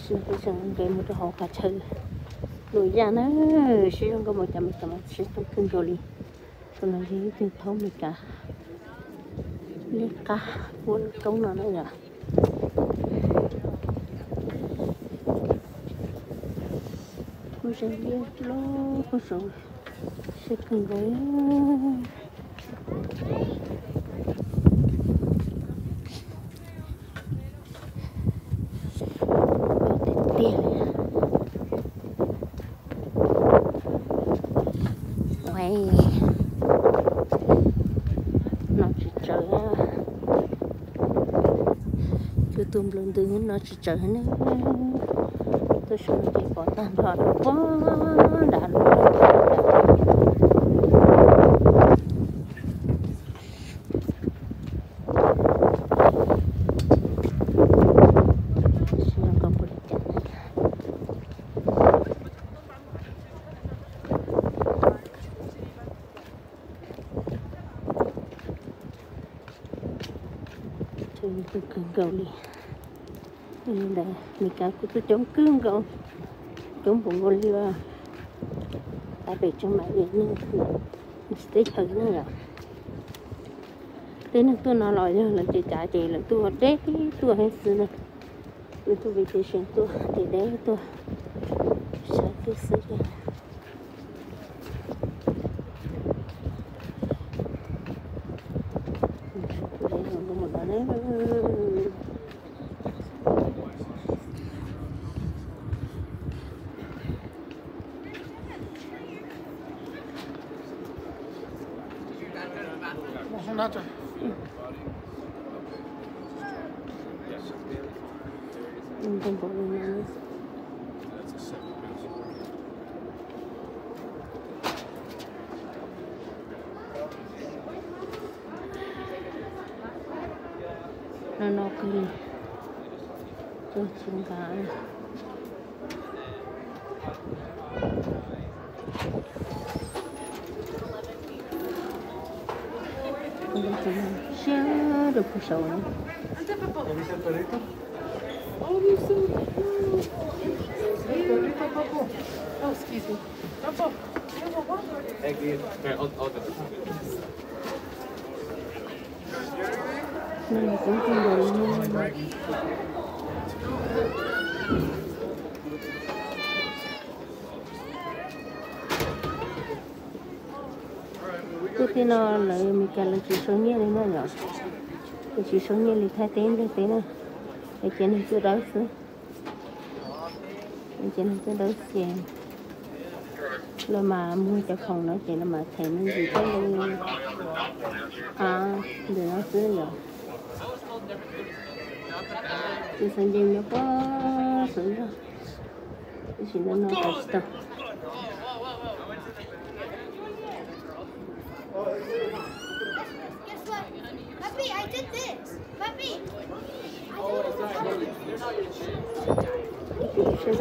Peb tseem nqes mus rau hauv qhov chaw luam yaj na, siab zoo nkauj npaum cas, Meskas mas siab zoo kawg nkaus li. Tus no yog ib tug thaub Meskas liab qab puab lub roob no na yom. Kuj zoo liab loj, kuj zoo siab kawg nkaus. Tiag tiag li. Uav, no tsis tsawg, cua tuag nplua ntws no tsis tsawg ne. Tuaj saum no ces pom tag nrho rau puag nrad lawm. Tsis zoo nkauj npaum li cas. Coob kawg nkaus li. Ntawd Meskas kuj tuaj coob kawg nkaus, coob npaum nkaus li Thaib pem tseem mam li neeg ntsis teb chaws na yom. Tej neeg tuaj no los yog lawv ces cav ces lawv tuaj deb tuaj heev xwb na. Lawv tuaj vacation tuaj ces deb tuaj saib tuaj xwb thiab. No no kawg li, tsis nqa. Siab rau puag saud na. Tuaj tej no lawv Meskas lawv tsis sau nyiaj li na yom. Lawv tsis sau nyiaj li Thaib teb Nplog teb na. Lawv cia neeg tuaj dawb xwb. Lawv cia neeg tuaj dawb ces lawv mas muag cov khoom no ces lawv mas them me ntsis thiab li. Ntawm no xwb yom. Tus xav nce nyob puag saum zog, tab sis no no tau tsis tau. Sawv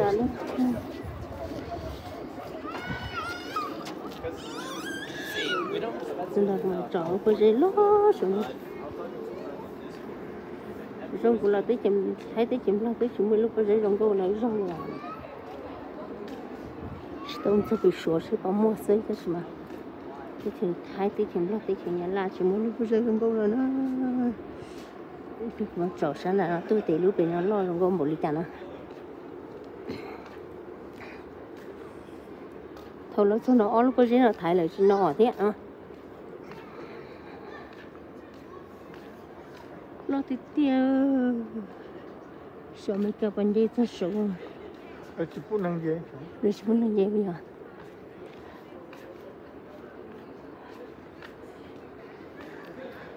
daws tsom lub pob zeb loj saum no. Zoo kuv los teb chaws Thaib teb chaws Nplog twb tsis muaj ib lub pob zeb zoo nkauj no ib zaug li. Tsis tau ntxog pem Suav seb puas muaj xwb tab sis mas teb chaws Thaib teb chaws Nplog teb chaws Nyab Laj tsis muaj lub pob zeb zoo nkauj no na. Tsom sab nram no tuaj tes lub pem no loj zoo nkauj npaum li cas na. Thaum lawv txog no ob lub pob zeb no thaiv lawm tsis no thiab. Loj tiag tiag. Xyov Meskas puas nce txog saud. Lawv tsis pub neeg nce yog.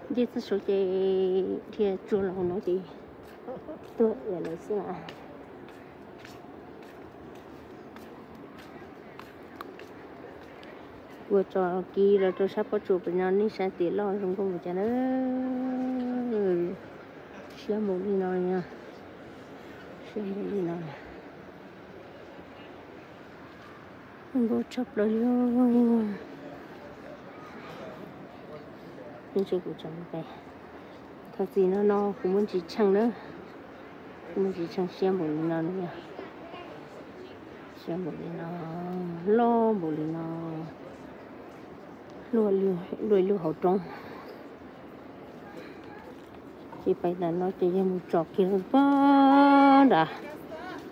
Nce txog saud ces dhia tsuag los no ces tuag ua lawm xwb. Kuv tso kiv los rau sab pob tsuas pem no nej saib tias loj zoo nkauj npaum cas na. Siab npaum li no, siab npaum li no. Zoo nkauj tshaj plaws li. Ntshe kuv tso pe. Thov txim no no kuv muaj ntsis tsheej na. Kuv muaj ntsis tsheej siab npaum li no na. Siab npaum li no, loj npaum li no, luaj li luaj ib lub hauv roob. Ces pais ntawm no ces yog mus tsom kiag lub pag nram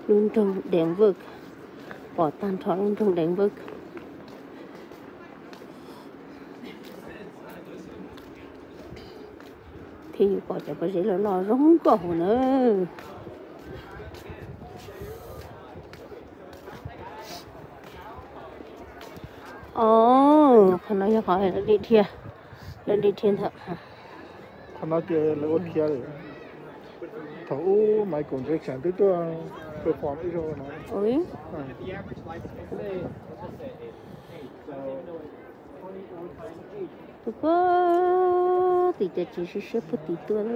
lub nroog Denver, pom tag nrho lub nroog Denver. Thiab yus pom cov pob zeb loj loj zoo nkauj hauv na. Os, qhov no yog qhov lawv dim dhia, lawv dim dhia ntawd. Qhov no ces lawv ua dhia lawm. Thaum ub Michael Jackson twb tuaj perform ib zaug no. Tus puag tim cov tsev siab siab puag tim tuaj.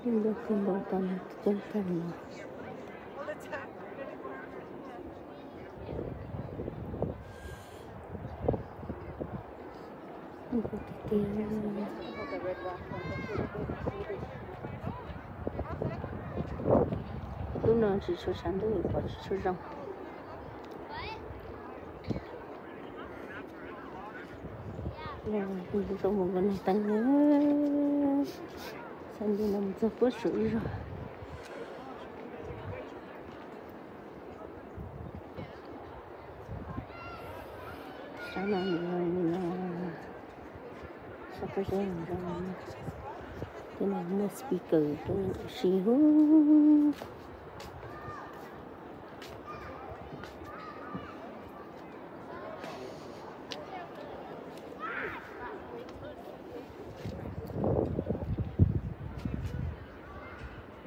Ib npawg kawg npau taws coob kawg no. Lub no tsis tshua tshav ntuj pom tsis tshua zoo. Zoo mus nkaus nws teev na. Xav nti no mus txog puag saum ib zog. Sab no nws no, sab pob zeb zoo, tej no muaj speaker rau si hu.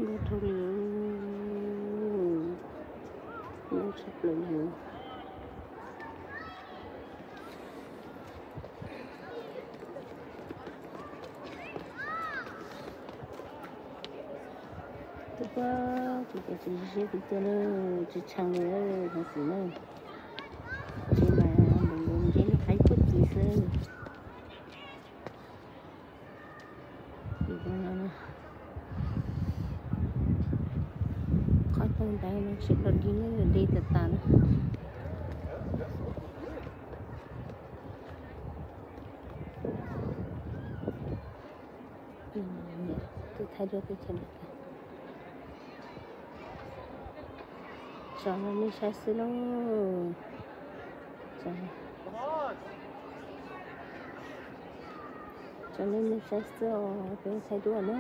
Nkauj dhau li, nkauj tshaj plaws li. Tus puag tim cov tsev siab siab tim tuaj na, tsis tshav ntuj li tus txiv na. Tsev mas npoo npoo ntsia lub qaib puag tim xwb. Qhov tau ntawd no tsis dog dig na, deb tas tas na. Tus thaij duab teb chaws no. Tso rau nej saib xwb lauj. Tso rau nej saib xwb os, peb thaij duab na.